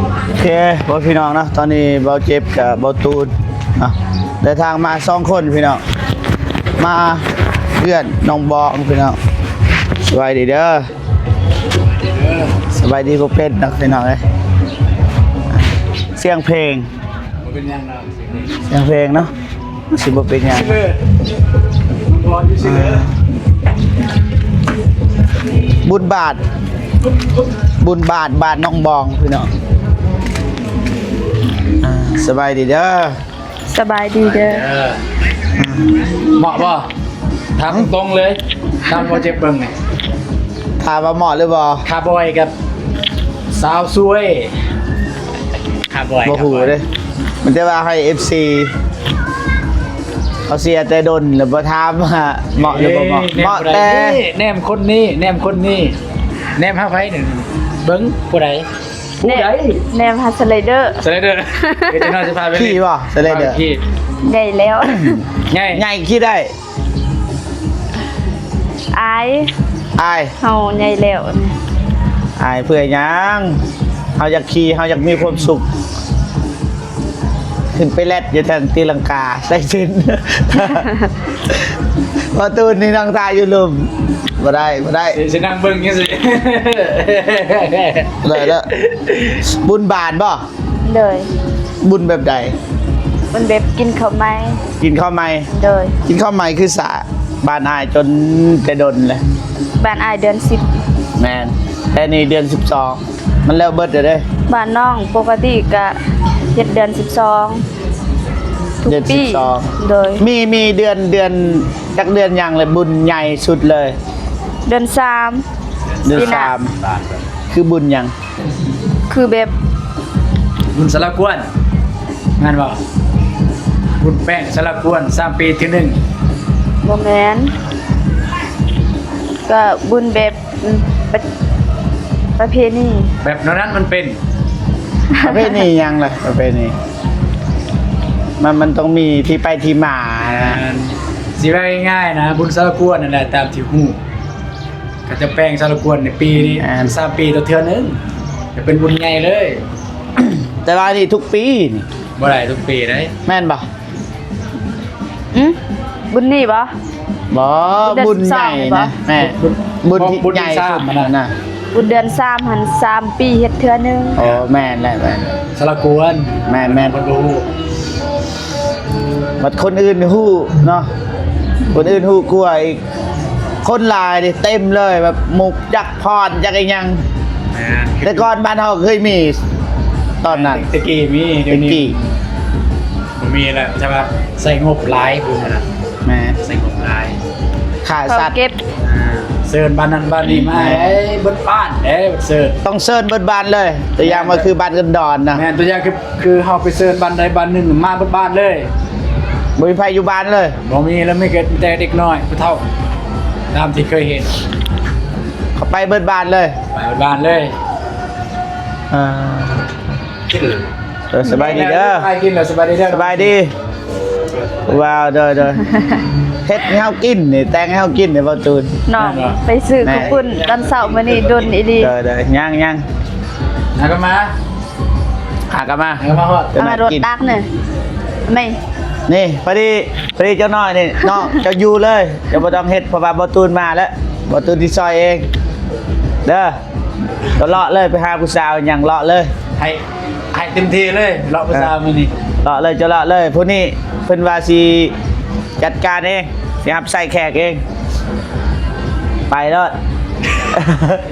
ໂອເຄ ພໍ່ພີ່ນ້ອງເນາະ ຕອນນີ້ເບົາເຈັບກັບເບົາຕູນເນາະ ເດີນທາງມາສອງຄົນພີ່ນ້ອງ ມາເຮືອນນ້ອງບອງພີ່ນ້ອງ. ສະບາຍດີເດີ ສະບາຍດີບໍ່ເປັນດອກພີ່ນ້ອງເອີຍ. ສຽງເພງ ບໍ່ເປັນຫຍັງດອກ ສຽງເພງເນາະ ຊິບໍ່ເປັນຫຍັງ. ບຸນບາດ ບຸນບາດ ບາດໜອງບອງພີ່ນ້ອງ. ອ່າ ສະບາຍດີເດີ ສະບາຍດີເດີ. ເໝາະບໍ່? ຖາມຕົງໆເລີຍ ຖາມບໍ່ເຈັບເບິ່ງນີ້ ຖາມວ່າເໝາະຫຼືບໍ່? ຄາບອຍກັບສາວສວຍ ຄາບອຍ ບໍ່ຮູ້ເດ້ ມີແຕ່ວ່າໃຫ້ເອັຟຊີເຂົາເຊຍແຕ່ດົນ ແລ້ວບໍ່ຖາມວ່າເໝາະຫຼືບໍ່ເໝາະ. ເອີ ເໝາະແຕ່ ແນມຜູ້ໃດນີ້ ແນມຄົນນີ້ ແນມຄົນນີ້ ແນມຫາໃຜນີ້ ເບິ່ງຜູ້ໃດ ຜູ້ໃດ ແນມຫາສະໄລເດີ ສະໄລເດີ. ເອີ ຈັກໜ້ອຍຊິພາໄປຂີ່ບໍ່ ສະໄລເດີ? ຂີ່ ໃຫຍ່ແລ້ວ ໃຫຍ່ ໃຫຍ່ຂີ່ໄດ້. ອາຍ ອາຍ ເຮົາໃຫຍ່ແລ້ວ. ອາຍເພື່ອຫຍັງ? ເຮົາຢາກຂີ່ ເຮົາຢາກມີຄວາມສຸກ ຂຶ້ນໄປແລ່ນຢູ່ທາງຕີລັງກາ ໃສ່ເຊັ່ນ ປະຕູນີ້ນັ່ງຖ້າຢູ່ລຸ່ມ ບໍ່ໄດ້ ບໍ່ໄດ້ ຊິ ຊິນັ່ງເບິ່ງຈັ່ງຊີ້ ບໍ່ໄດ້ລະ. ບຸນບານບໍ່? ໂດຍ. ບຸນແບບໃດ? ບຸນແບບກິນເຂົ້າໃໝ່. ກິນເຂົ້າໃໝ່? ໂດຍ. ກິນເຂົ້າໃໝ່ຄືສາ ບ້ານອ້າຍຈົນແຕ່ດົນແລ້ວ. ບ້ານອ້າຍເດືອນສິບ. ແມ່ນ ແຕ່ນີ້ເດືອນສິບສອງ ມັນແລ້ວເບິດແລ້ວເດ້. ບ້ານນ້ອງປົກກະຕິກະເຮັດເດືອນສິບສອງ ທຸກປີ. ເດືອນສິບສອງ. ໂດຍ. ມີ ມີເດືອນ ເດືອນ ຈັກເດືອນຫຍັງເລີຍ ບຸນໃຫຍ່ສຸດເລີຍ? ເດືອນສາມ. ເດືອນສາມ ປີໜ້າ. ຄືບຸນຫຍັງ? ຄືແບບ ບຸນສາລະກວນ ແມ່ນບໍ່? ບຸນແປ້ງສາລະກວນສາມປີເທື່ອໜຶ່ງ. ບໍ່ແມ່ນ ກະບຸນແບບ ປະ ປະເພນີ ແບບແນວນັ້ນມັນເປັນ ປະເພນີຫຍັງລະ? ປະເພນີ ມັນ ມັນຕ້ອງມີທີ່ໄປທີ່ມານະ. ຊິວ່າງ່າຍໆນະ ບຸນສາລະກວນນັ້ນແຫຼະ ຕາມທີ່ຮູ້ ເຂົາຈະແປ້ງສາລະກວນໃນປີນີ້ ແມ່ນ ສາມປີຕໍ່ເທື່ອໜຶ່ງ ຈະເປັນບຸນໃຫຍ່ເລີຍ. ແຕ່ວ່ານີ້ທຸກປີນີ້ ບໍ່ໄດ້ທຸກປີເດ້ ແມ່ນບໍ່? ອື ບຸນນີ້ບໍ່? ບໍ່ ບຸນໃຫຍ່ນະ ບຸນເດືອນສິບສອງນີ້ບໍ່? ແມ່ ບຸນ ບຸນທີ່ ບຸນ ໃຫຍ່ສຸດຫັ້ນນະ ບຸນເດືອນສາມຫັ້ນ ສາມປີເຮັດເທື່ອໜຶ່ງ. ໂອ້ ແມ່ນແຫຼະ ແມ່ນ ສາລະກວນ ແມ່ນໆ ເພິ່ນບໍ່ຮູ້. ບັດຄົນອື່ນຮູ້ເນາະ ຄົນອື່ນຮູ້ກວ່າອີກ ຄົນຫຼາຍເດ້ ເຕັມເລີຍ ແບບໝູ່ຈັກພອນຈັກອີ່ຫຍັງ. ແມ່ນ ແຕ່ກ່ອນບ້ານເຮົາເຄີຍມີຕອນນັ້ນ ແຕ່ກີ້ມີ ດຽວນີ້ ແຕ່ກີ້ ບໍ່ມີແລ້ວ ແຕ່ວ່າໃຊ້ງົບຫຼາຍພຸ້ນນະ. ແມ່ນ ໃຊ້ງົບຫຼາຍ ຂ້າສັດ ເກັບ ອ່າ ເຊີນບ້ານນັ້ນບ້ານນີ້ມາ ແມ່ນ ເອີຍ ເບິດບ້ານເດ້ ເຊີນ ຕ້ອງເຊີນເບິດບ້ານເລີຍ. ຕົວຢ່າງວ່າຄືບ້ານເງິນດອນນະ ແມ່ນ ຕົວຢ່າງຄື ຄືເຮົາໄປເຊີນບ້ານໃດບ້ານໜຶ່ງມາເບິດບ້ານເລີຍ ບໍ່ມີໃຜຢູ່ບ້ານເລີຍ. ບໍ່ມີ ແລ້ວມີແຕ່ເດັກນ້ອຍຜູ້ເຖົ້າ ຕາມທີ່ເຄີຍເຫັນ ເຂົາໄປເບິດບ້ານເລີຍ ໄປເບິດບ້ານເລີຍ. ອ່າ ເອີ ສະບາຍດີເດີ ໄປກິນແລ້ວ ສະບາຍດີເດີ ສະບາຍດີ. ວ້າວ ໂດຍໆ ເຮັດໃຫ້ເຮົາກິນນີ້ ແຕ່ງໃຫ້ເຮົາກິນນີ້ ເວົ້າຕູນ ນ້ອງ ແມ່ນບໍ່? ໄປຊື້ ແມ່ນ ເຂົ້າປຸ້ນຕອນເຊົ້າມື້ນີ້ດົນອີ່ຫຼີ. ໂດຍໆ ຍັງໆ ຫາກັນມາ ຫາກັນມາ ຫາກັນມາຮອດ ເອົາມາລົດຕັກນີ້ ແມ່ ນີ້ ພໍດີ ພໍດີ ເຈົ້ານ້ອຍນີ້ ນ້ອງ ເຈົ້າຢູ່ເລີຍ ເຈົ້າບໍ່ຕ້ອງເຮັດ ເພາະວ່າເບົາຕູນມາແລ້ວ ເບົາຕູນຊິຊ່ອຍເອງເດີ. ກໍເລາະເລີຍ ໄປຫາຜູ້ສາວຫຍັງເລາະເລີຍ ໃຫ້ ໃຫ້ເຕັມທີ່ເລີຍ ເລາະຜູ້ສາວມື້ນີ້ ເລາະເລີຍ ເຈົ້າເລາະເລີຍ. ຜູ້ນີ້ເພິ່ນວ່າຊິຈັດການເອງ ຊິຮັບໃຊ້ແຂກເອງ ໄປໂລດ.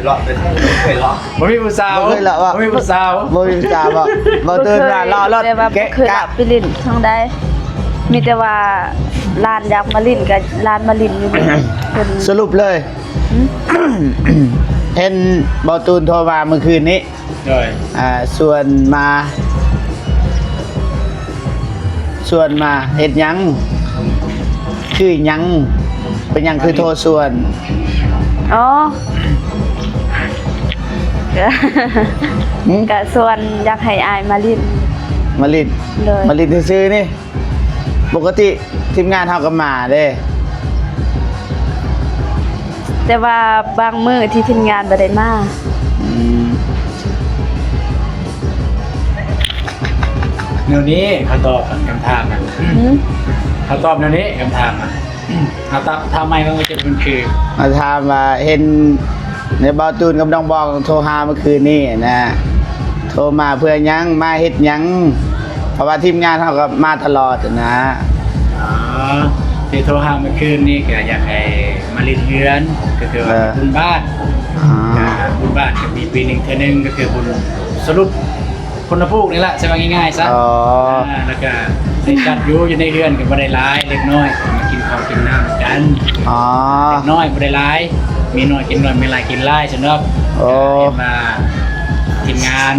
ເລາະເປັນ ເຄີຍເລາະ ບໍ່ມີຜູ້ສາວ ບໍ່ເຄີຍເລາະບໍ່ ບໍ່ມີຜູ້ສາວ ບໍ່ມີຜູ້ສາວບໍ່ ບໍ່ຕື່ນວ່າເລາະໂລດ ແຕ່ວ່າບໍ່ເຄີຍເລາະໄປຫຼິ້ນທາງໃດ ມີແຕ່ວ່າຫຼານຢາກມາຫຼິ້ນ ກໍຫຼານມາຫຼິ້ນຢູ່ນີ້. ເພິ່ນ ສະຫຼຸບເລີຍ ເຫັນເບົາຕູນໂທມາມື້ຄືນນີ້ ໂດຍ ອ່າ ຊວນມາ ຊວນມາເຮັດຫຍັງ? ຄືຫຍັງ? ເປັນຫຍັງຄືໂທຊວນ? ອໍ ຫຶ? ກະຊວນຢາກໃຫ້ອ້າຍມາຫຼິ້ນ ມາຫຼິ້ນ ໂດຍ ມາຫຼິ້ນຊື່ໆນີ້. ປົກກະຕິທີມງານເຮົາກໍມາເດ້ ແຕ່ວ່າບາງມື້ທີ່ທີມງານບໍ່ໄດ້ມາ. ອືມ ແນວນີ້ ເຂົາຕອບຄຳຖາມນະ ຫືມ ເຂົາຕອບແນວນີ້ ຄຳຖາມນະ ເຮົາຕອບ ຖາມໃໝ່ວ່າມັນຈະເປັນຄື ເຮົາຖາມວ່າເຫັນໃນບ່າວຕູນກັບນ້ອງບອງໂທຫາເມື່ອຄືນນີ້ນະ ໂທມາເພື່ອຫຍັງ ມາເຮັດຫຍັງ ເພາະວ່າທີມງານເຮົາກໍມາຕະຫຼອດນະ. ອໍ ທີ່ໂທຫາເມື່ອຄືນນີ້ກໍຢາກໃຫ້ມາຫຼິ້ນເຮືອນ ກໍຄືວ່າ ເອີ ບຸນບາດ ອໍ ອ່າ ບຸນບາດກໍມີປີໜຶ່ງເທື່ອໜຶ່ງ ກໍຄືບຸນສະຫຼຸບ ຄົນລະພູກນີ້ລະ ຊິວ່າງ່າຍໆຊະ. ອໍ ອ່າ ແລ້ວກະໄດ້ຈັດຢູ່ ຢູ່ໃນເຮືອນກໍບໍ່ໄດ້ຫຼາຍ ເລັກນ້ອຍ ມາກິນເຂົ້າກິນນ້ຳກັນ. ອໍ ເລັກນ້ອຍບໍ່ໄດ້ຫຼາຍ ມີໜ້ອຍກິນໜ້ອຍ ມີຫຼາຍກິນຫຼາຍຊັ້ນດອກ. ໂອ້ ເຫັນວ່າທີມງານ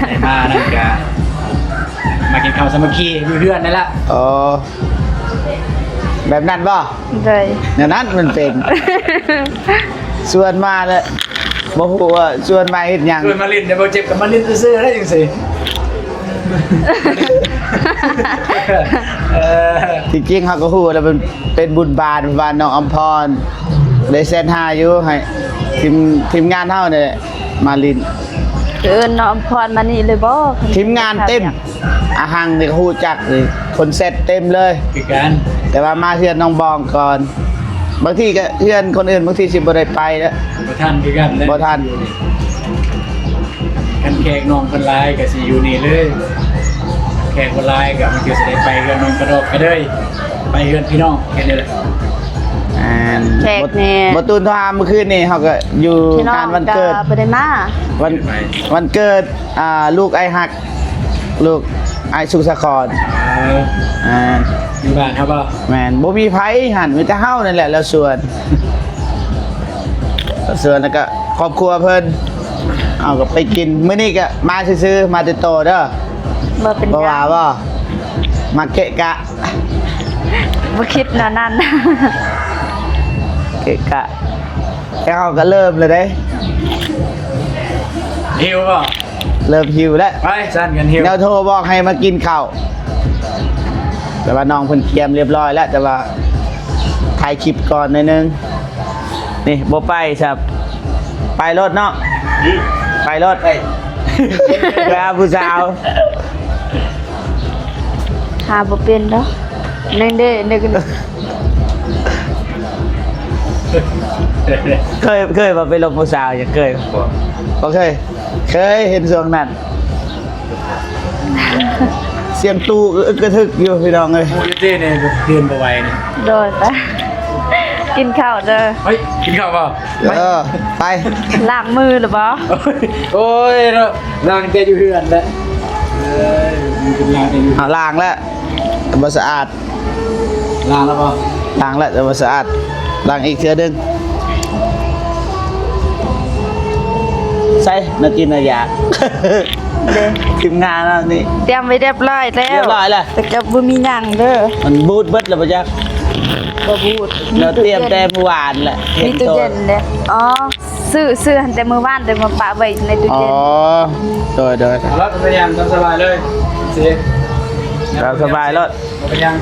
ໄດ້ມານັ້ນກະ ມາກິນເຂົ້າສາມັກຄີຢູ່ເຮືອນນີ້ລະ. ອໍ ແບບນັ້ນບໍ່? ໂດຍ ແນວນັ້ນມັນເປັນ ຊວນມາແລ້ວ ບໍ່ຮູ້ວ່າຊວນມາເຮັດຫຍັງ ຊວນມາຫຼິ້ນ ແຕ່ບໍ່ເຈັບກໍມາຫຼິ້ນຊື່ໆ ໄດ້ຈັ່ງຊີ້. ເອີ ທີ່ຈິງເຮົາກໍຮູ້ແລ້ວ ເປັນ ເປັນບຸນບາດ ເພາະວ່ານ້ອງອຳພອນໄດ້ແຊດຫາຢູ່ ໃຫ້ທີມ ທີມງານເຮົານີ້ແຫຼະມາຫຼິ້ນ. ເອີ້ນນ້ອງອຳພອນມານີ້ເລີຍບໍ່? ທີມງານເຕັມ ອາຫັງນີ້ກໍຮູ້ຈັກນີ້ ຄົນແຊດເຕັມເລີຍຄືກັນ ແຕ່ວ່າມາເຮືອນນ້ອງບອງກ່ອນ ບາງທີກໍເຮືອນຄົນອື່ນ ບາງທີຊິບໍ່ໄດ້ໄປແລ້ວ ບໍ່ທັນຄືກັນແຫຼະ ບໍ່ທັນ. ຄັນແຂກນ້ອງເພິ່ນຫຼາຍກໍຊິຢູ່ນີ້ເລີຍ ແຂກບໍ່ຫຼາຍກໍບາງທີຊິໄດ້ໄປເຮືອນນ້ອງກະດອກກະເດີຍ ໄປເຮືອນພີ່ນ້ອງແຄ່ນີ້ແຫຼະ. ແມ່ນ ແຂກແດ່ ບໍ່ ບໍ່ຕູນໂທຫາເມື່ອຄືນນີ້ ເຮົາກໍຢູ່ງານວັນເກີດ ບໍ່ໄດ້ມາ ວັນ ວັນເກີດ ອ່າ ລູກອ້າຍຮັກ ລູກອ້າຍສຸກສາຄອນ. ເອີ ອ່າ ຢູ່ບ້ານເຮົາບໍ່? ແມ່ນ ບໍ່ມີໃຜຫັ້ນ ມີແຕ່ເຮົານັ້ນແຫຼະລາວຊວນ ລາວຊວນ ແລ້ວກໍຄອບຄົວເພິ່ນ ເຮົາກໍໄປກິນ. ມື້ນີ້ກໍມາຊື່ໆ ມາແຕ່ໂຕເດີ ບໍ່ເປັນຫຍັງ ບໍ່ວ່າບໍ່? ມາເກະກະ ບໍ່ຄິດແນວນັ້ນ ເກະກະ. ແລ້ວເຮົາກໍເລີ່ມແລ້ວເດ້ ຫິວບໍ່? ເລີ່ມຫິວແລ້ວ ໄປຊັ້ນກັນຫິວ ແນວໂທບອກໃຫ້ມາກິນເຂົ້າ ແຕ່ວ່ານ້ອງເພິ່ນກຽມລຽບຮ້ອຍແລ້ວ ແຕ່ວ່າຖ່າຍຄລິບກ່ອນໜ້ອຍໜຶ່ງ. ນີ້ບໍ່ໄປຊະ ໄປໂລດເນາະ ໄປໂລດ ໄປ ໄປຫາຜູ້ສາວ. ຫາບໍ່ເປັນດອກ ໜຶ່ງເດ້ ໜຶ່ງ ເຄີຍ ເຄີຍບໍ່ໄປລົມຜູ້ສາວ? ຍັງເຄີຍບໍ່? ບໍ່ເຄີຍ ເຄີຍເຫັນຊ່ວງນັ້ນ ສຽງຕູ້ອຶກກະທຶກຢູ່ພີ່ນ້ອງເອີຍ. ໂອ້ຍ ເດນີ້ເດີນບໍ່ໄຫວນີ້. ໂດຍ ໄປກິນເຂົ້າເດີ. ເຮີ້ຍ ກິນເຂົ້າບໍ່? ເອີ ໄປ ລ້າງມືແລ້ວບໍ່? ໂອ້ຍເນາະ ລ້າງແຕ່ຢູ່ເຮືອນແຫຼະ. ເອີ ມັນເປັນລ້າງແຕ່ຢູ່ ເອົາ ລ້າງແລ້ວ ແຕ່ບໍ່ສະອາດ. ລ້າງແລ້ວບໍ່? ລ້າງແລ້ວ ແຕ່ບໍ່ສະອາດ ລ້າງອີກເທື່ອໜຶ່ງ. ໃສ່ໜ້າກິນໜ້າຢາກ ເດ້ ທີມງານເຮົານີ້ ຕຽມໄວ້ຮຽບຮ້ອຍແລ້ວ ຮຽບຮ້ອຍແລ້ວ ແຕ່ກໍບໍ່ມີຫຍັງເດີ. ມັນບູດເບິດແລ້ວບໍ່ຈັກ? ບໍ່ບູດ ເຮົາຕຽມແຕ່ມື້ວານແຫຼະ ມີຕູ້ເຢັນເດ້. ອໍ ຊື້ ຊື້ຫັ້ນແຕ່ມື້ວານ ແຕ່ມາປະໄວ້ໃນຕູ້ເຢັນ. ອໍ ໂດຍ ໂດຍ ແລ້ວກໍໄປຍ່າງຕາມສະບາຍເລີຍຊິ ຕາມສະບາຍໂລດ ບໍ່ເປັນຫຍັງ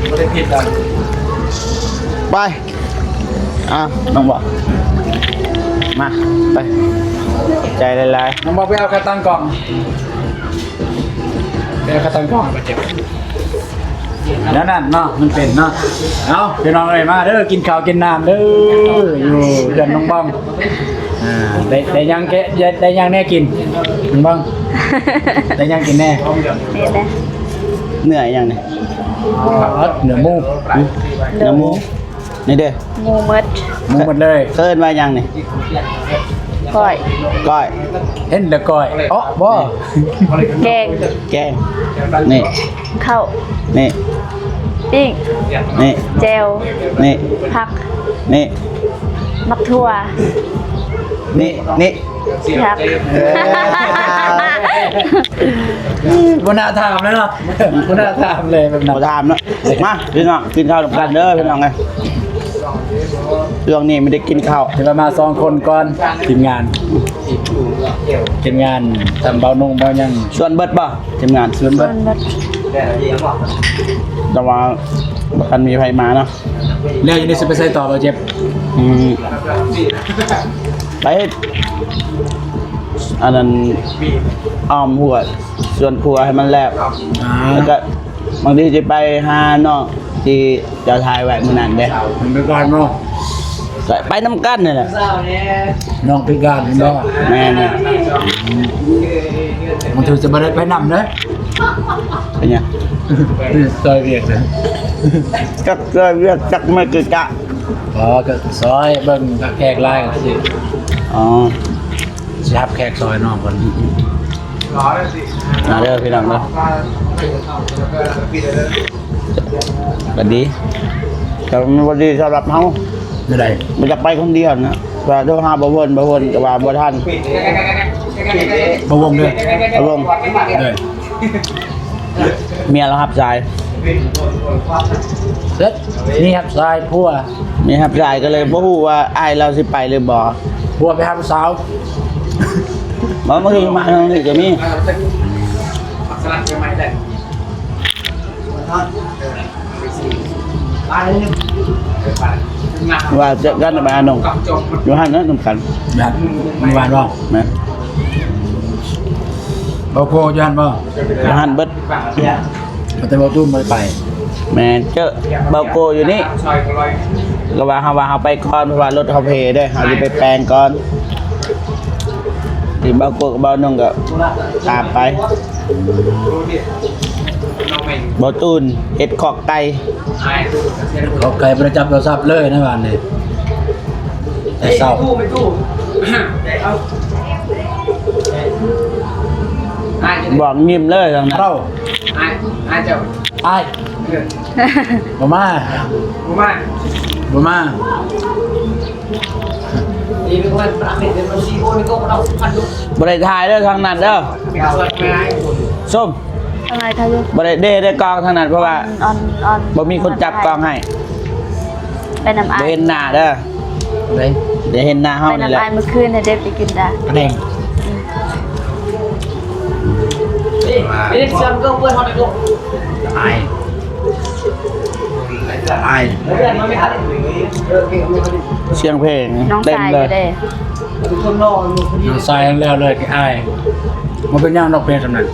ບໍ່ໄດ້ຜິດດອກ. ໄປ ອ່ະ ນ້ອງບອກ ມາ ໄປ ຂອບໃຈຫຼາຍໆ. ນ້ອງບອກໄປເອົາຂາຕັ້ງກ້ອງ ໄປເອົາຂາຕັ້ງກ້ອງ ແນວນັ້ນເນາະ ມັນເປັນເນາະ. ເອົາ ພີ່ນ້ອງເອີຍ ມາເດີ ກິນເຂົ້າກິນນ້ຳເດີ ຢູ່ເຮືອນນ້ອງບອງ. ອ່າ ໄດ້ ໄດ້ຫຍັງແກະ ໄດ້ ໄດ້ຫຍັງແດ່ກິນ ນ້ອງບອງ? ໄດ້ຫຍັງກິນແດ່? ນີ້ເດ້ ເນື້ອຫຍັງນີ້? ອໍ ເນື້ອໝູ ເນື້ອໝູ ນີ້ເດ້ ໝູໝົດ ໝູໝົດເລີຍ. ເອີ້ນວ່າຫຍັງນີ້? ກ້ອຍ ກ້ອຍ ເຫັນແລ້ວກ້ອຍ ເອາະບໍ່? ແກງ ແກງ ນີ້ ເຂົ້າ ນີ້ ປີ້ງ ນີ້ ແຈ່ວ ນີ້ ຜັກ ນີ້ ໝາກຖົ່ວ ນີ້ ນີ້ ຜັກ. ເອີ ບໍ່ໜ້າຖາມເລີຍເນາະ ບໍ່ໜ້າຖາມເລີຍແບບນັ້ນ ບໍ່ຖາມເນາະ. ມາພີ່ນ້ອງ ກິນເຂົ້ານຳກັນເດີພີ່ນ້ອງເອີຍ. ຊ່ວງນີ້ມີແຕ່ກິນເຂົ້າ ຖືວ່າມາສອງຄົນກ່ອນ ທີມງານ ທີມງານ ທຳເບົານົງເບົາຫຍັງ ຊວນເບິດບໍ່? ທີມງານຊວນເບິດ ແຕ່ວ່າບໍ່ທັນມີໃຜມາເນາະ. ແລ້ວຢູ່ນີ້ຊິໄປໃສຕໍ່ບໍ່ເຈັບ? ອືມ ໄປເຮັດ ອັນນັ້ນ ອ້ອມຫົວ ສວນຄົວໃຫ້ມັນແລ້ວ ອ່າ ແລ້ວກໍບາງທີຊິໄປຫານ້ອງທີ່ເຈົ້າຖ່າຍໄວ້ມື້ນັ້ນເດ້ ມັນໄປກ່ອນເນາະ ກໍໄປນຳກັນນີ້ແຫຼະ ນ້ອງພິການເນາະ ແມ່ນ ມັນຖືຈະບໍ່ໄດ້ໄປນຳເດ້ ເປັນຫຍັງ? ຊ່ອຍວຽກເດ້ ຈັກຊ່ອຍວຽກຈັກແມ່ນຄືກະ ອໍ ກໍຊ່ອຍເບິ່ງ ຖ້າແຂກຫຼາຍກໍຊິ ອໍ ຊິຮັບແຂກຊ່ອຍນ້ອງເພິ່ນ ມາເດີພີ່ນ້ອງເດີ ກໍດີ ແຕ່ມັນບໍ່ດີສຳລັບເຮົາ ແນວໃດ? ບໍ່ຢາກໄປຄົນດຽວນະ ວ່າໂທຫາບ່າວວົນ ບ່າວວົນກໍວ່າບໍ່ທັນ ບ່າວວົງເດີ ບ່າວວົງ ເດີ ເມຍລາວຮັບສາຍ ເສັດ ເມຍຮັບສາຍຜົວ ເມຍຮັບສາຍ ກໍເລີຍບໍ່ຮູ້ວ່າອ້າຍລາວຊິໄປຫຼືບໍ່ ຜົວໄປຫາຜູ້ສາວ ບໍ່ ບາງທີມາທາງນີ້ກໍມີ ວ່າເຈີກັນບາດໜຶ່ງ ຢູ່ຫັ້ນນະນຳກັນ ຢູ່ຫັ້ນ ມື້ວານບໍ່? ແມ່ນ ບໍ່ໂກຢູ່ຫັ້ນບໍ່? ຢູ່ຫັ້ນເບິດ ແຕ່ບໍ່ຕຸ້ມບໍ່ໄດ້ໄປ ແມ່ນ ເຈີບໍ່ໂກຢູ່ນີ້ ກໍວ່າເຮົາວ່າເຮົາໄປກ່ອນ ເພາະວ່າລົດເຮົາເພເດ້ ເຮົາຊິໄປແປງກ່ອນ ທີ່ບໍ່ໂກກັບບໍ່ໜຸ່ງກໍຕາມໄປ ບໍ່ຕູນເຮັດຄອກໄກ່ ເຮັດຄອກໄກ່ບໍ່ໄດ້ຈັບໂທລະສັບເລີຍໃນບ້ານນີ້ ແຕ່ເຊົ້າ ບອກຍິ້ມເລີຍທາງນັ້ນ ເຈົ້າ ອ້າຍ ອ້າຍເຈົ້າ ອ້າຍ ເອີ ບໍ່ມາ ບໍ່ມາ ບໍ່ມາ ບໍ່ໄດ້ຖ່າຍເດີທາງນັ້ນເດີ ຊົມ ທາງໃນຖ່າຍຢູ່ ບໍ່ໄດ້ເດ້ ໄດ້ກ້ອງທາງນັ້ນ ເພາະວ່າ ອອນ ອອນ ບໍ່ມີຄົນຈັບກ້ອງໃຫ້ ໄປນຳອ້າຍ ບໍ່ເຫັນໜ້າເດີ ໄດ້ ໄດ້ເຫັນໜ້າເຮົານີ້ແຫຼະ ໄປນຳອ້າຍມື້ຄືນໃຫ້ເດັບໄປກິນດາ ອືມ ອາຍ ອາຍ ສຽງເພງ ນ້ອງຊາຍເຕັມເລີຍ ຢູ່ເດ້ ນ້ອງຊາຍແລ້ວເລີຍ ອາຍ ບໍ່ເປັນຫຍັງດອກ ເພງສ່ຳນັ້ນ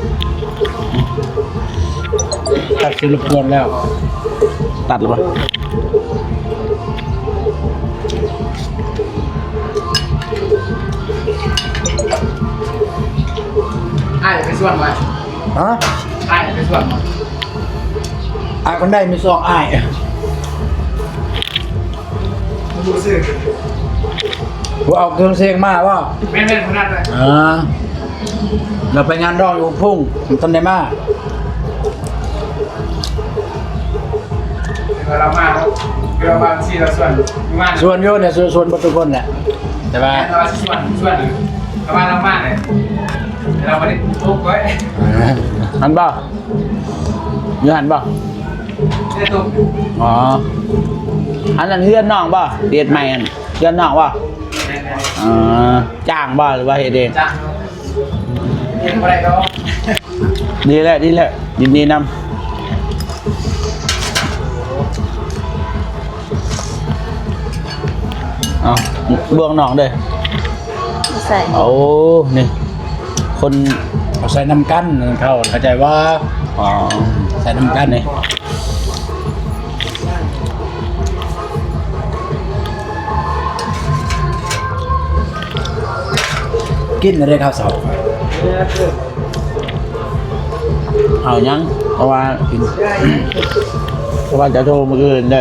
ຕັດສິລົບກວນແລ້ວ ຕັດແລ້ວບໍ່? ອ້າຍໄປສວນມາ ຮະ? ອ້າຍໄປສວນມາ ອ້າຍຄົນໃດມີສອງອ້າຍ ຜູ້ເອົາເຄື່ອງເສງມາບໍ່? ແມ່ນໆ ຜູ້ນັ້ນແຫຼະ ອ່າ ລາວໄປງານດອງຢູ່ພຸ້ງ ມັນທັນໄດ້ມາ ເວລາມາເນາະ ເວລາມາຊິລາວຊວນ ຊວນຢູ່ນີ້ ຊວນ ຊວນເບິດທຸກຄົນແຫຼະ ແຕ່ວ່າ ແຕ່ວ່າຊິຊວນ ຊວນ ແຕ່ວ່າລາວມານີ້ ລາວບໍ່ໄດ້ປຸກໄວ້ ຫັ້ນບໍ່? ຢູ່ຫັ້ນບໍ່? ອໍ ອັນນັ້ນເຮືອນນ້ອງບໍ່? ເຮັດໃໝ່ຫັ້ນ ເຮືອນນ້ອງບໍ່? ອໍ ຈ້າງບໍ່ ຫຼືວ່າເຮັດເອງ? ຈ້າງ ເຮັດບໍ່ໄດ້ດອກ ດີແລ້ວ ດີແລ້ວ ຍິນດີນຳ ເອົາ ເບື້ອງນ້ອງເດີ ໃສ່ ໂອ້ ນີ້ ຄົນ ເອົາໃສ່ນຳກັນ ເຂົ້າ ເຂົ້າໃຈບໍ່? ອໍ ໃສ່ນຳກັນນີ້ ກິນແລ້ວເດ້ ເຂົ້າເຊົ້າ ເອົາຫຍັງ? ເພາະວ່າກິນ ເພາະວ່າຈະໂທມື້ອື່ນເດີ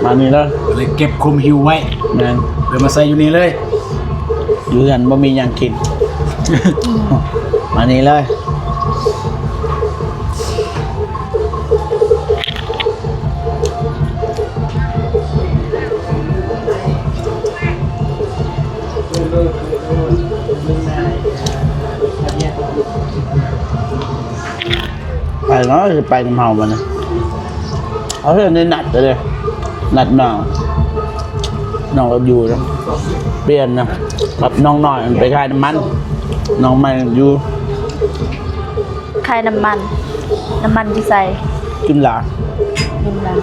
ມານີ້ເລີຍ ເລີຍເກັບຄວາມຫິວໄວ້ ແມ່ນ ເລີຍມາໃສ່ຢູ່ນີ້ເລີຍ ຢູ່ເຮືອນບໍ່ມີຫຍັງກິນ ມານີ້ເລີຍ. ໄປເນາະ ຊິໄປນຳເຮົາບັດນີ້ ເຮົາເຫັນໄດ້ນັດເດ້ ນັດນ້ອງ ນ້ອງລາວຢູ່ນະ ປ່ຽນນະ ກັບນ້ອງນ້ອຍໄປຂາຍນ້ຳມັນ ນ້ອງໃໝ່ຢູ່ ຂາຍນ້ຳມັນ ນ້ຳມັນຢູ່ໃສ? ກິນລາ ກິນລາ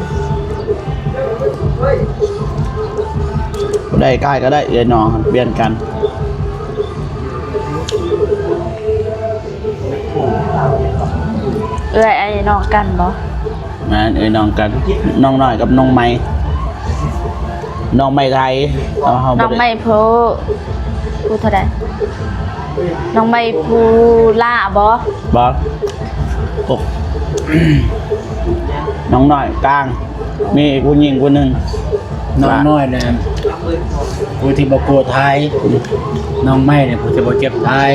ບໍ່ໄດ້ຂາຍກໍໄດ້ ເອື້ອຍນ້ອງປ່ຽນກັນ. ເອື້ອຍອ້າຍນ້ອງກັນບໍ່? ແມ່ນ ເອື້ອຍນ້ອງກັນ ນ້ອງນ້ອຍກັບນ້ອງໃໝ່ ນ້ອງໃໝ່ໄທ ເຮົາ ເຮົາບໍ່ໄດ້ ນ້ອງໃໝ່ຜູ້ ຜູ້ເທົ່າໃດ? ນ້ອງໃໝ່ຜູ້ຫຼ້າບໍ່? ບໍ່ ໂອ້ ນ້ອງນ້ອຍກາງ ມີຜູ້ຍິງຜູ້ໜຶ່ງ. ນ້ອງນ້ອຍນະ ຜູ້ທີ່ບໍ່ກົວຖ່າຍ ນ້ອງໃໝ່ນະ ຜູ້ທີ່ບໍ່ເຈັບຖ່າຍ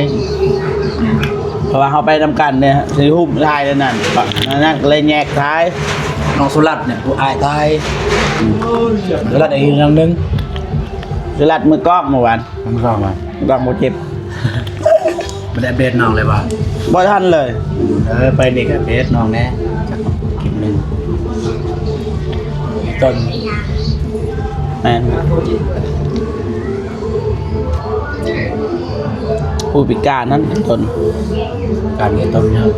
ເພາະວ່າເຮົາໄປນຳກັນເດ້ ຊິຫຸ້ມຖ່າຍແນວນັ້ນ ນັ້ນກໍເລີຍແຍກຖ່າຍ. ນ້ອງສຸລັດນະ ຜູ້ອ້າຍຖ່າຍ ສຸລັດອີກນາງໜຶ່ງ ສຸລັດມືກ້ອງເມື່ອວານ ມືກ້ອງວ່າ ມືກ້ອງບໍ່ເຈັບ. ບໍ່ໄດ້ອັບເດດນ້ອງເລີຍບໍ່? ບໍ່ທັນເລີຍ. ເອີ ໄປນີ້ກໍອັບເດດນ້ອງແດ່ ຈັກຄລິບໜຶ່ງ. ຕົ້ນ ແມ່ນ ຜູ້ພິການນັ້ນຕົ້ນ ການເຮັດຕົ້ນເນາະ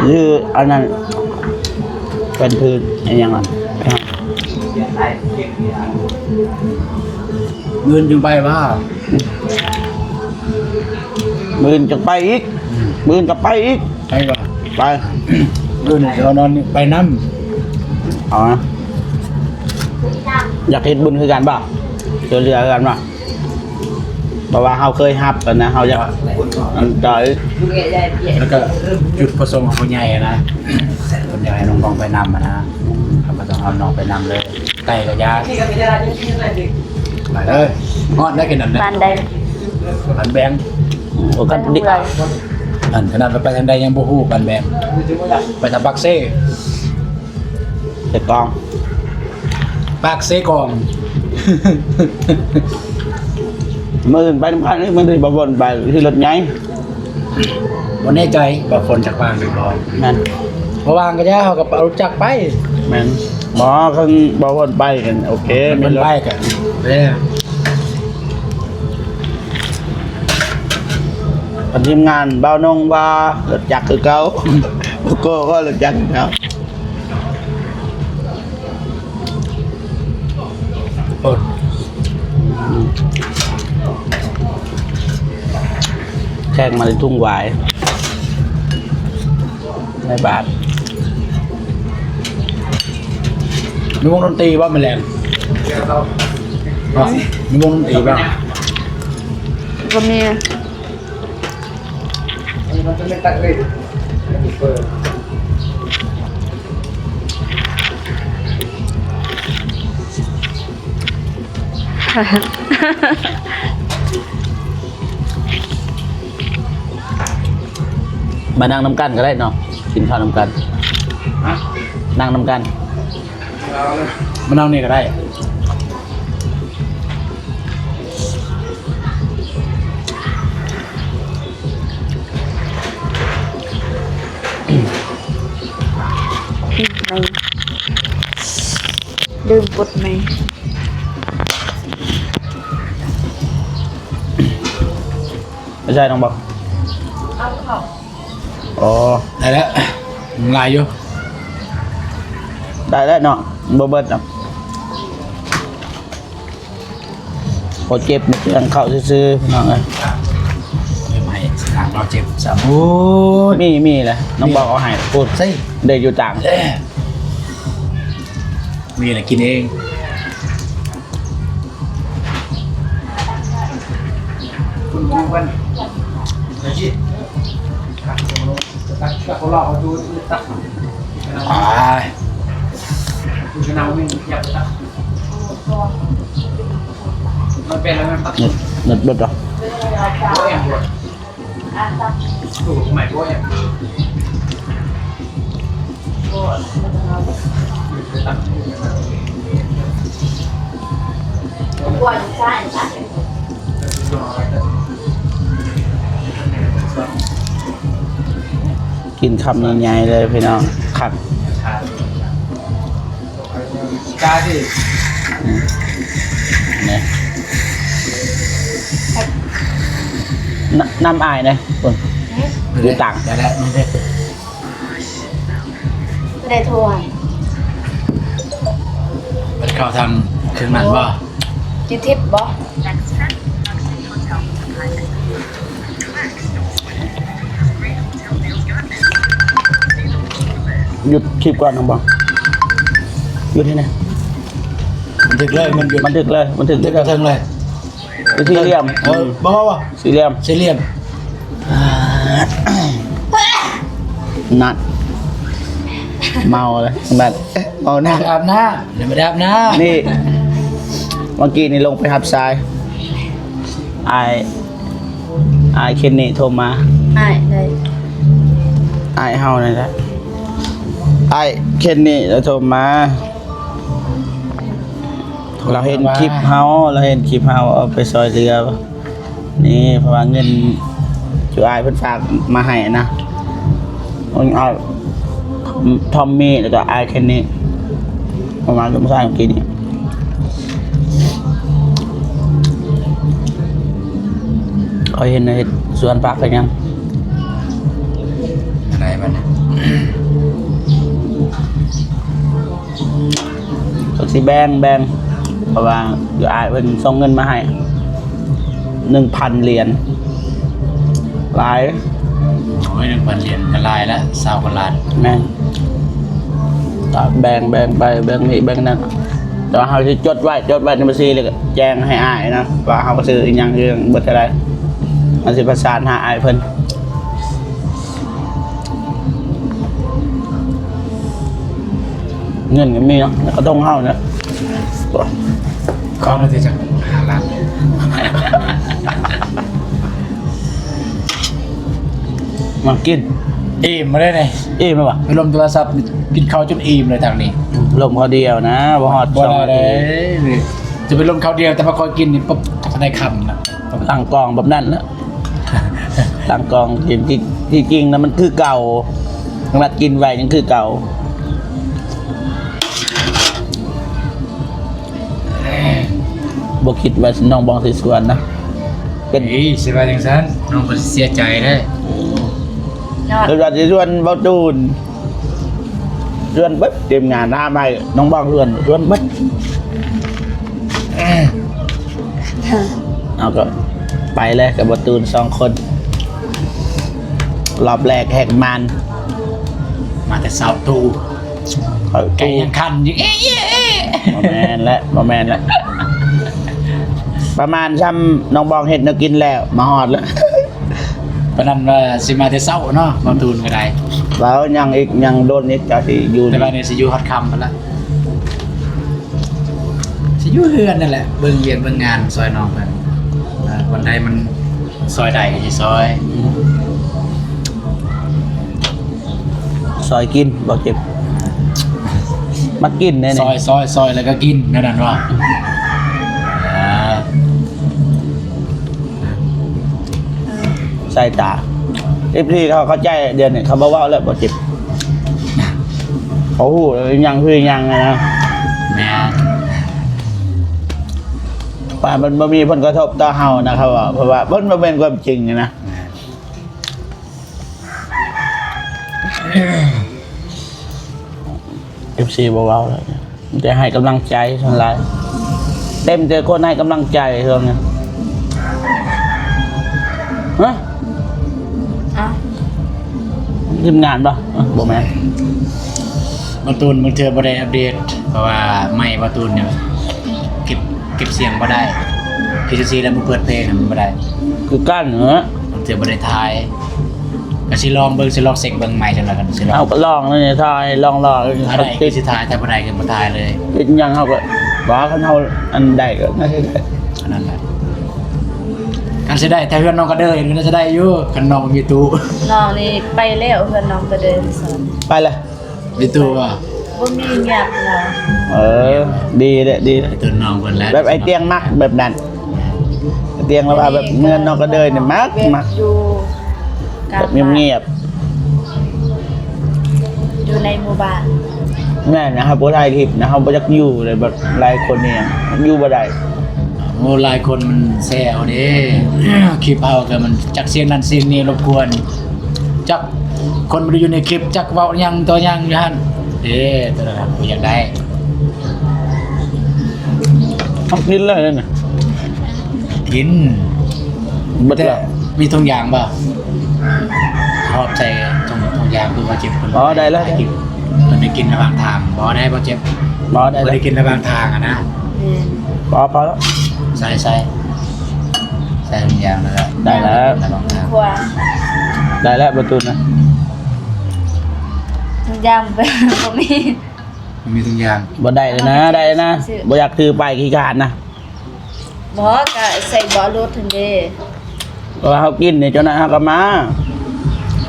ຫຼືອັນນັ້ນ ເປັນພື້ນອີ່ຫຍັງນັ້ນ. ມື້ອື່ນຈຶ່ງໄປວ່າ ມື້ອື່ນຈັ່ງໄປອີກ ອືມ ມື້ອື່ນກໍໄປອີກ ໄປວ່າ ໄປ ມື້ອື່ນເຮົານອນໄປນຳ. ເອົານະ ຢາກເຮັດບຸນຄືກັນບໍ່? ຊ່ວຍເຫຼືອຄືກັນບໍ່? ເພາະວ່າເຮົາເຄີຍຮັບຫັ້ນນະ ເຮົາຢາກ ອັນໃດ ແລ້ວກໍຈຸດປະສົງຂອງຜູ້ໃຫຍ່ນະ ເພິ່ນຢາກໃຫ້ນ້ອງໆໄປນຳຫັ້ນນະ ເຮົາກໍຕ້ອງເອົານ້ອງໄປນຳເລີຍ. ໄກ່ກໍຢາກ ໄປເລີຍ ຮອດແລ້ວ ແຄ່ນັ້ນແຫຼະ. ບ້ານໃດ? ບ້ານແບງ. ໂອ້ ກັນດິ ອັນຂະໜາດວ່າໄປທາງໃດຍັງບໍ່ຮູ້ ບ້ານແບງ ໄປທາງປາກເຊ. ເຊກອງ ປາກເຊກອງ. ມື້ອື່ນໄປນຳກັນ ມື້ອື່ນບໍ່ວນໄປ ຂີ່ລົດໃຫຍ່. ບໍ່ແນ່ໃຈວ່າຝົນຈະວ່າງຫຼືບໍ່. ແມ່ນ ບໍ່ວ່າງກໍຢ່າ ເຮົາກໍເອົາລົດຈັກໄປ. ແມ່ນ ບໍ່ ຄັນບໍ່ວນໄປກັນໂອເຄ ມີລົດໄປກັນເດ້. ຄັນທີມງານບ່າວນົງວ່າລົດຈັກຄືເກົ່າ ໂກໂກ້ວ່າລົດຈັກຄືເກົ່າ. ໂອ້ ແທກມາໃນທຸງຫວາຍ ໃນບາດ. ມີວົງດົນຕີບໍ່ມື້ແລງ? ມີວົງດົນຕີບໍ່? ບໍ່ມີ. ມານັ່ງນຳກັນກໍໄດ້ເນາະ ກິນເຂົ້ານຳກັນ. ຮະ? ນັ່ງນຳກັນ. ມານັ່ງນີ້ກໍໄດ້. ລືມປົດໄມ. ໄປໃສ່ນ້ອງບໍ່? ເອົາເຂົ້າ. ອໍ ໄດ້ແລ້ວ ຫຼາຍຢູ່. ໄດ້ແລ້ວເນາະ ບໍ່ເບິດດອກ. ພໍເຈັບ ເຄື່ອງເຂົ້າຊື່ໆ ພີ່ນ້ອງເອີຍ. ເກັບໃຫ້ທາງເຮົາເຈັບຊະ. ໂອ້ຍ ມີ ມີແຫຼະ ນ້ອງບອກເອົາໃຫ້. ໂອ້ ໃສ່ ໄດ້ຢູ່ຕ່າງ. ມີແຫຼະ ກິນເອງ. ອ້າຍ ມັນເປັນແລ້ວມັນປັກ ເນັດ ເນັດເບິດເນາະ. ກິນຄຳໃຫຍ່ໆເລີຍພີ່ນ້ອງ ຄັກ. ອືມ ນີ້ ນ- ນ້ຳອາຍເດ້ ເບິ່ງ ຫືມ ຢູ່ຕ່າງ ໄດ້ແລ້ວ ນີ້ເດ້ ໄດ້ຖ້ວຍ ເພິ່ນເຂົ້າທາງເຄື່ອງນັ້ນບໍ່? ຢູ່ທິດບໍ່? ຢຸດຄລິບກ່ອນນ້ອງບອງ ຢຸດໃຫ້ແດ່. ບັນທຶກເລີຍ ມັນຢຸດ ບັນທຶກເລີຍ ບັນທຶກ ບັນທຶກໄປເທິງເລີຍ ໄປສີ່ຫຼ່ຽມ. ເອີ ບໍ່ ບໍ່ ບໍ່ ສີ່ຫຼ່ຽມ ສີ່ຫຼ່ຽມ. ນັ້ນ ເມົາແລ້ວ ນັ້ນ ເມົາໜັກ ໄປອາບນ້ຳ ຍັງບໍ່ໄດ້ອາບນ້ຳ. ນີ້ ເມື່ອກີ້ນີ້ລົງໄປຮັບສາຍ ອ້າຍ ອ້າຍເຄນນີໂທມາ. ອ້າຍໃດ? ອ້າຍເຮົານັ້ນແຫຼະ ອ້າຍເຄນນີລະໂທມາ. ລາວເຫັນຄລິບເຮົາ ລາວເຫັນຄລິບເຮົາ ເອົາໄປຊ່ອຍເຫຼືອ ນີ້ ເພາະວ່າເງິນທີ່ອ້າຍເພິ່ນຝາກມາໃຫ້ນະ ເອົາທອມມີ ແລ້ວກໍອ້າຍເຄນນີ ເອົາມາລົງໃສ່ມື້ກີ້ນີ້. ຂ້ອຍເຫັນເຮັດສວນຜັກເຮັດຫຍັງ ໄດ້ບັດນີ້ ກໍຊິແບ່ງ ແບ່ງ ເພາະວ່າຢູ່ອ້າຍເພິ່ນສົ່ງເງິນມາໃຫ້ໜຶ່ງພັນຫຼຽນ ຫຼາຍ. ໂອ້ຍ ໜຶ່ງພັນຫຼຽນກໍຫຼາຍລະ ຊາວກວ່າລ້ານ. ແມ່ນ ກໍແບ່ງ ແບ່ງໄປ ແບ່ງນີ້ແບ່ງນັ້ນ ແຕ່ວ່າເຮົາຊິຈົດໄວ້ ຈົດໄວ້ໃນບັນຊີ ແລ້ວກໍແຈ້ງໃຫ້ອ້າຍນະ ວ່າເຮົາຊື້ອີ່ຫຍັງ ອີ່ຫຍັງເບິດເທົ່າໃດ ເຮົາຊິປະສານຫາອ້າຍເພິ່ນ. ເງິນກໍມີເນາະ ໃນກະທົງເຮົາເນາະ ຂອງມັນຊິຈັກຫ້າລ້ານ. ມາກິນ ອີ່ມມາເລີຍນີ້ ອີ່ມແລ້ວຫວາ? ໄປລົມໂທລະສັບ ກິນເຂົ້າຈົນອີ່ມເລີຍທາງນີ້. ລົມເຂົ້າດຽວນະ ບໍ່ຮອດ ບໍ່ໄດ້ເດ້ ສອງນາທີ ນີ້ ຈະໄປລົມເຂົ້າດຽວ ແຕ່ວ່າຂ້ອຍກິນນີ້ປຶບ ໄດ້ຄຳນະ ຕັ້ງກ້ອງແບບນັ້ນນະ. ຕັ້ງກ້ອງກິນ ທີ່ ທີ່ຈິງນະມັນຄືເກົ່າ ຂະໜາດກິນໄວຍັງຄືເກົ່າ. ບໍ່ຄິດວ່ານ້ອງບອງຊິຊວນນະ ເປັນ ເອີຍ ຊິວ່າຈັ່ງຊັ້ນ ນ້ອງເພິ່ນເສຍໃຈເດ້. ເພິ່ນວ່າຊິຊວນເບົາຕູນ ຊວນເບິດທີມງານ ຖາມໃຫ້ນ້ອງບອງຊວນ ຊວນເບິດ. ເອົາ ກໍໄປເລີຍກັບເບົາຕູນສອງຄົນ ລອບແລກແຫກມ່ານ ມາແຕ່ເຊົ້າຕູ້ ເຂົ້າຕູ້ ໄກ່ຍັງຂັນຢູ່ ເອະ ເອະ ເອະ. ບໍ່ແມ່ນແຫຼະ ບໍ່ແມ່ນແຫຼະ ປະມານຊ່ຳນ້ອງບອງເຮັດແນວກິນແລ້ວ ມາຮອດແລ້ວ. ປານນັ້ນວ່າຊິມາແຕ່ເຊົ້າເນາະ ເບົາຕູນກໍໄດ້ ເວົ້າຍັງອີກ ຍັງດົນອີກ ເຈົ້າຊິຢູ່ ແຕ່ວ່ານີ້ຊິຢູ່ຮອດຄ່ຳພຸ້ນລະ. ຊິຢູ່ເຮືອນນັ້ນແຫຼະ ເບິ່ງວຽກເບິ່ງງານຊ່ອຍນ້ອງເພິ່ນ ເອີ ວັນໃດມັນຊ່ອຍໄດ້ກໍຊິຊ່ອຍ ຊ່ອຍກິນ ບໍ່ເຈັບ ມັກກິນແນ່ນີ້ ຊ່ອຍ ຊ່ອຍ ຊ່ອຍ ແລ້ວກໍກິນ ແນວນັ້ນວ່າ ອ່າ. ສາຍຕາ ເອັຟຊີ ເຂົາເຂົ້າໃຈ ດຽວນີ້ເຂົາບໍ່ເວົ້າແລ້ວ ບໍ່ເຈັບ ເຂົາຮູ້ແລ້ວ ອີ່ຫຍັງຄືອີ່ຫຍັງນະ. ແມ່ນ ວ່າມັນບໍ່ມີຜົນກະທົບຕໍ່ເຮົານະ ເຂົາເວົ້າ ເພາະວ່າມັນບໍ່ແມ່ນຄວາມຈິງນະ. ແມ່ນ ເອັຟຊີ ບໍ່ເວົ້າແລ້ວ. ມີແຕ່ໃຫ້ກຳລັງໃຈສ່ວນຫຼາຍ ເຕັມແຕ່ຄົນໃຫ້ກຳລັງໃຈຊ່ວງນີ້. ຮະ? ອ່ະ ທີມງານບໍ່? ບໍ່ແມ່ນ ເບົາຕູນບາງເທື່ອບໍ່ໄດ້ອັບເດດ ເພາະວ່າໄມເບົາຕູນນີ້ເກັບ ເກັບສຽງບໍ່ໄດ້ ຄືຈັ່ງຊີ້ແລ້ວ ມັນເປີດເພງມັນບໍ່ໄດ້ ຄືກັນເນາະ ບາງເທື່ອບໍ່ໄດ້ຖ່າຍ. ກໍຊິລອງເບິ່ງ ຊິລອງເຊັກເບິ່ງໃໝ່ຈັ່ງໃດ ກໍຊິລອງ ເອົາ ກໍລອງແລ້ວນີ້ ຖ່າຍ ລອງ ລອງ ຖ້າໄດ້ກໍຊິຖ່າຍ ຖ້າບໍ່ໄດ້ກໍບໍ່ຖ່າຍເລີຍ. ເຮັດຫຍັງເຮົາກໍວ່າ ຄັນເຮົາອັນໃດກໍໜ້າຊິໄດ້ ອັນນັ້ນແຫຼະ. ຄັນຊິໄດ້ແຕ່ເຮືອນນ້ອງກະເດີຍນີ້ໜ້າຈະໄດ້ຢູ່ ຄັນນ້ອງມີຕູ້. ນ້ອງນີ້ໄປແລ້ວ ເຮືອນນ້ອງກະເດີຍ ໄປແລ້ວ. ມີຕູ້ບໍ່? ບໍ່ມີ ງຽບແລ້ວ. ເອີ ດີແຫຼະ ດີແຫຼະ ຕົວນ້ອງເພິ່ນແຫຼະ ແບບໄອ້ຕຽງມັກແບບນັ້ນ. ຕຽງລາວວ່າແບບເມືອງນອກກະເດີຍນີ້ມັກ ມັກ ຢູ່ ແບບງຽບໆ ຢູ່ໃນໝູ່ບ້ານ. ແມ່ນນະ ເຮົາບໍ່ຖ່າຍຄລິບນະ ເຮົາບໍ່ຢາກຢູ່ເລີຍ ແບບຫຼາຍຄົນນີ້ ຢູ່ບໍ່ໄດ້. ໂອ້ ຫຼາຍຄົນມັນແຊວເດ້ ຄລິບເຮົາກໍມັນຈັກສຽງນັ້ນສຽງນີ້ລົບກວນ ຈັກ ຄົນບໍ່ໄດ້ຢູ່ໃນຄລິບ ຈັກເວົ້າຫຍັງຕໍ່ຫຍັງຢູ່ຫັ້ນເດ້. ຕົວນັ້ນບໍ່ຢາກໄດ້. ເອົາກິນເລີຍນັ້ນນະ ກິນເບິດແລ້ວ. ມີຖົງຢາງບໍ່? ຮອບໃສ່ຖົງ ຖົງຢາງ ຄືວ່າເຈັບຄົນ. ອໍ ໄດ້ແລ້ວ ໄດ້. ເພິ່ນໄດ້ກິນລະຫວ່າງທາງ ບໍ່ໄດ້ບໍ່ເຈັບ ບໍ່ໄດ້ ບໍ່ໄດ້ກິນລະຫວ່າງທາງຫັ້ນນະ. ແມ່ນ ພໍ ພໍແລ້ວ ໃສ່ ໃສ່ ໃສ່ທຸກຢ່າງແລ້ວ ໄດ້ແລ້ວ ລະຫວ່າງທາງ ໄດ້ແລ້ວ ບໍ່ຕູນນະ ທຸກຢ່າງບໍ່ມີ ບໍ່ມີທຸກຢ່າງ ບໍ່ໄດ້ເລີຍນະ ໄດ້ເລີຍນະ ບໍ່ຢາກຖືໄປ ຂີ້ຄ້ານນະ. ບໍ່ ກະໃສ່ເບາະລົດຫັ້ນເດ້ ເພາະວ່າເຮົາກິນນີ້ ເຈົ້ານາຍເຮົາກະມາ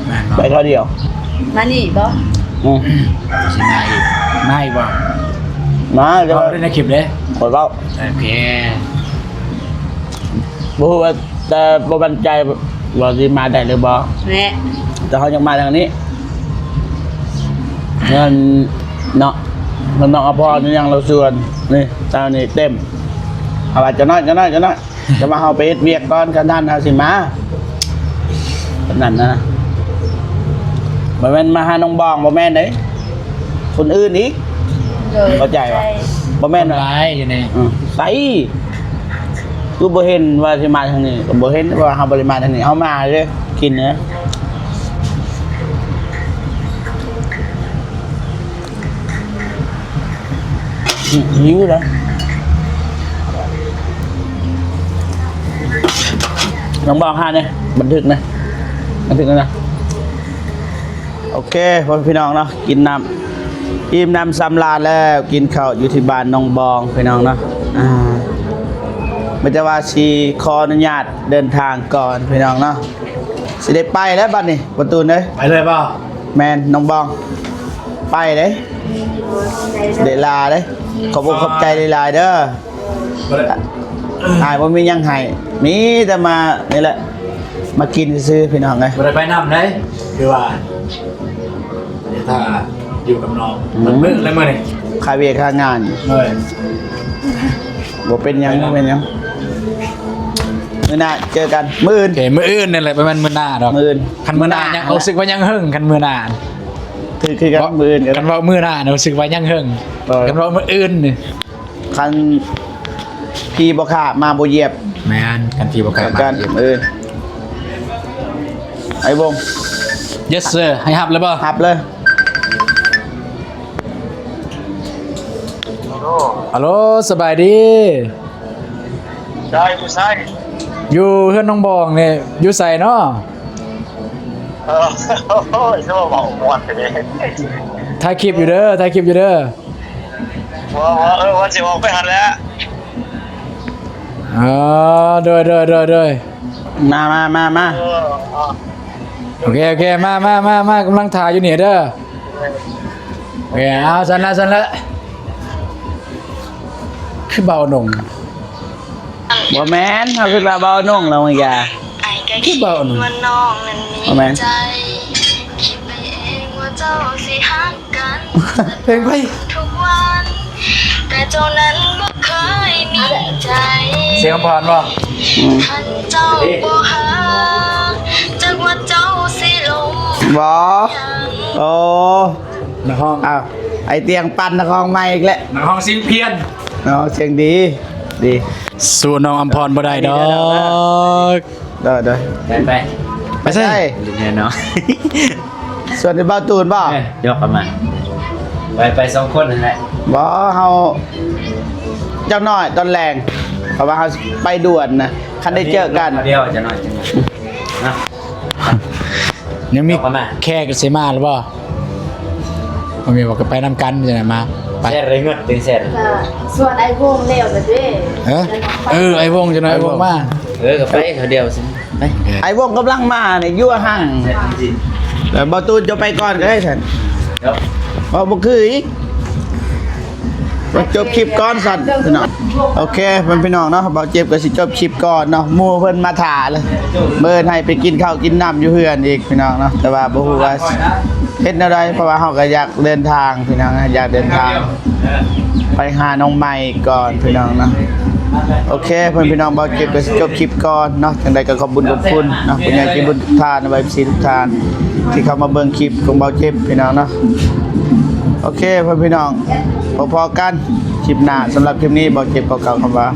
ແມ່ນບໍ່? ໄປຄາວດຽວ ມານີ້ບໍ່? ອືມ ຊິມາອີກ ມາອີກບໍ່? ມາ ເວົ້າໄດ້ໃນຄລິບເດ້ ຂ້ອຍເວົ້າ ໂອເຄ ບໍ່ຮູ້ວ່າ ແຕ່ບໍ່ໝັ້ນໃຈວ່າຊິມາໄດ້ຫຼືບໍ່ ແມ່ນ ແຕ່ເຮົາຢາກມາທາງນີ້ ເງິນເນາະ ເງິນນ້ອງອະພອນຍັງລາວຊວນ ນີ້ ເຈົ້ານີ້ເຕັມ ເຮົາວ່າຈັກໜ້ອຍ ຈັກໜ້ອຍ ຈັກໜ້ອຍ ແຕ່ວ່າເຮົາໄປເຮັດວຽກກ່ອນ ຄັນທັນເຮົາຊິມາ ແບບນັ້ນນະ ບໍ່ແມ່ນມາຫານ້ອງບອງ ບໍ່ແມ່ນເດ້ ຄົນອື່ນອີກ ໂດຍ ເຂົ້າໃຈບໍ່? ເຂົ້າໃຈ ບໍ່ແມ່ນວ່າ ຫຼາຍຢູ່ນີ້ ອື ໃສ ຄືບໍ່ເຫັນວ່າຊິມາທາງນີ້ ກະບໍ່ເຫັນ ເພາະວ່າເຮົາບໍ່ໄດ້ມາທາງນີ້ ເຮົາມາເດ້ ກິນເດ້. ຫິວເດ້ ນ້ອງບອງຫາແດ່ ບັນທຶກນະ ບັນທຶກນະ ໂອເຄ ພໍ່ແມ່ພີ່ນ້ອງເນາະ ກິນນ້ຳ ອີ່ມນ້ຳສຳລານແລ້ວ ກິນເຂົ້າຢູ່ທີ່ບ້ານນ້ອງບອງ ພີ່ນ້ອງເນາະ ອາ ມີແຕ່ວ່າຊິຂໍອະນຸຍາດເດີນທາງກ່ອນ ພີ່ນ້ອງເນາະ. ຊິໄດ້ໄປແລ້ວບັດນີ້ ປະຕູນເອີຍ ໄປເລີຍບໍ່? ແມ່ນ ນ້ອງບອງ ໄປເດ້ ໄດ້ລາເດ້ ຂອບອົກຂອບໃຈຫຼາຍໆເດີ ບໍ່ໄດ້ ອ້າຍບໍ່ມີຫຍັງໃຫ້ ມີແຕ່ມານີ້ແຫຼະ ມາກິນຊື່ໆ ພີ່ນ້ອງເອີຍ ບໍ່ໄດ້ໄປນຳເດ້ ຄືວ່າ ຖ້າຢູ່ກັບນ້ອງ ອືມ ມັນມື້ແລ້ວມື້ນີ້ ຄາວຽກຄາງານ ເອີຍ ບໍ່ເປັນຫຍັງ ບໍ່ເປັນຫຍັງ ມື້ໜ້າເຈີກັນ ມື້ອື່ນ ໂອເຄ ມື້ອື່ນນີ້ແຫຼະ ປະມານມື້ໜ້າດອກ ມື້ອື່ນ ຄັນມື້ໜ້າຍັງ ມື້ໜ້າ ຮູ້ສຶກວ່າຍັງເຫິງ ຄັນມື້ໜ້າ ຖືກຄືກັນ ມື້ອື່ນ ຄັນເວົ້າມື້ໜ້າ ຮູ້ສຶກວ່າຍັງເຫິງ ເອີ ຄັນເວົ້າມື້ອື່ນນີ້ ຄັນຜີບໍ່ຂ້າມາບໍ່ຢຽບ ແມ່ນ ຄັນຜີບໍ່ຂ້າມາບໍ່ຢຽບ ມື້ອື່ນ ໄອ້ວົງ Yes sir ໃຫ້ຮັບເລີຍບໍ່? ຮັບເລີຍ. ອາໂລ ສະບາຍດີ ໃສ ຢູ່ໃສ? ຢູ່ເຮືອນນ້ອງບອງນີ້ ຢູ່ໃສເນາະ? ເອີ ໂອ້ຍ ຄືວ່າເວົ້າມ່ວນແທ້ເດ້ ຖ່າຍຄລິບຢູ່ເດີ ຖ່າຍຄລິບຢູ່ເດີ ວ່າ ວ່າ ເອີ ວ່າຊິອອກໄປຫັ້ນແຫຼະ ເອີ ໂດຍ ໂດຍ ໂດຍ ໂດຍ ມາ ມາ ມາ ມາ ເອີ ໂອເຄ ໂອເຄ ມາ ມາ ມາ ມາ ກຳລັງຖ້າຢູ່ນີ້ເດີ ໂອເຄ ເອົາ ຊັ້ນລະ ຊັ້ນລະ ຄືເບົາໜົງ ບໍ່ແມ່ນ ເຮົາຄິດວ່າເບົາໜົງລະ ເມື່ອກີ້ ຄືເບົາໜົງ ບໍ່ແມ່ນ ເພງໃຜ? ສຽງອຳພອນບໍ່? ອືມ ບໍ່ ໂອ້ ນັກຮ້ອງ ອ້າວ ໄອ້ຕຽງປັ່ນນັກຮ້ອງໃໝ່ອີກແລ້ວ ນັກຮ້ອງສຽງພຽນ ເນາະ ສຽງດີ ດີ ສູ້ນ້ອງອຳພອນບໍ່ໄດ້ດອກ ໂດຍ ໂດຍ ໄປ ໄປ ໄປໃສ? ແນ່ນອນ ຊວນໄອ້ບ່າວຕູນບໍ່? ເອີ ຢອກກັນມາ ໄປ ໄປສອງຄົນຫັ້ນແຫຼະ ບໍ່ ເຮົາ ຈັກໜ້ອຍຕອນແລງ ເພາະວ່າເຮົາໄປດ່ວນນະ ຄັນໄດ້ເຈີກັນ ດຽວ ຈັກໜ້ອຍ ຈັກໜ້ອຍ ນະ ຍັງມີແຂກຊິມາຫຼືບໍ່? ບໍ່ມີ ບໍ່ ກະໄປນຳກັນຈັ່ງໃດ ມາ ໄປ ແຊດເລີຍເງິນ ເຕັງແຊດ ກະຊວນໄອ້ວົງແລ້ວລະເດ້ ເອີ ເອີ ໄອ້ວົງ ຈັກໜ້ອຍ ໄອ້ວົງ ໄອ້ວົງມາ ເອີ ກະໄປເຂົາດຽວຊິ ໄປ ໄອ້ວົງກຳລັງມານີ້ ຢູ່ຫ່າງ ແລ້ວບ່າວຕູນຈະໄປກ່ອນກະໄດ້ຊັ້ນ ເວົ້າບໍ່ຄືອີກ ມາຈົບຄລິບກ່ອນຊັ້ນພີ່ນ້ອງ ໂອເຄ ເພື່ອນພີ່ນ້ອງເນາະ ບ່າວເຈັບກະຊິຈົບຄລິບກ່ອນເນາະ ໝູ່ເພິ່ນມາຖ້າເລີຍ ມື້ອື່ນໃຫ້ໄປກິນເຂົ້າກິນນ້ຳຢູ່ເຮືອນອີກພີ່ນ້ອງເນາະ ແຕ່ວ່າບໍ່ຮູ້ວ່າເຮັດແນວໃດ ເພາະວ່າເຮົາກະຢາກເດີນທາງພີ່ນ້ອງ ຢາກເດີນທາງໄປຫານ້ອງໃໝ່ກ່ອນພີ່ນ້ອງເນາະ ໂອເຄ ເພື່ອນພີ່ນ້ອງ ບ່າວເຈັບກະຊິຈົບຄລິບກ່ອນເນາະ ຈັ່ງໃດກະຂອບບຸນຂອບຄຸນເນາະ ຜູ້ໃຫຍ່ໃຈບຸນທຸກທ່ານ ແລະ ເອັຟຊີ ທຸກທ່ານ ທີ່ເຂົ້າມາເບິ່ງຄລິບຂອງບ່າວເຈັບພີ່ນ້ອງເນາະ ໂອເຄ ເພື່ອນພີ່ນ້ອງ ພໍ້ກັນຄລິບໜ້າ ສຳລັບຄລິບນີ້ ບ່າວເຈັບຂໍກ່າວຄຳວ່າ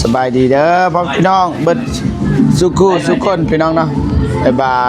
ສະບາຍດີເດີ ພໍ່ແມ່ພີ່ນ້ອງເບິດສູ່ຄູ່ສູ່ຄົນພີ່ນ້ອງເນາະ ບາຍບາຍ.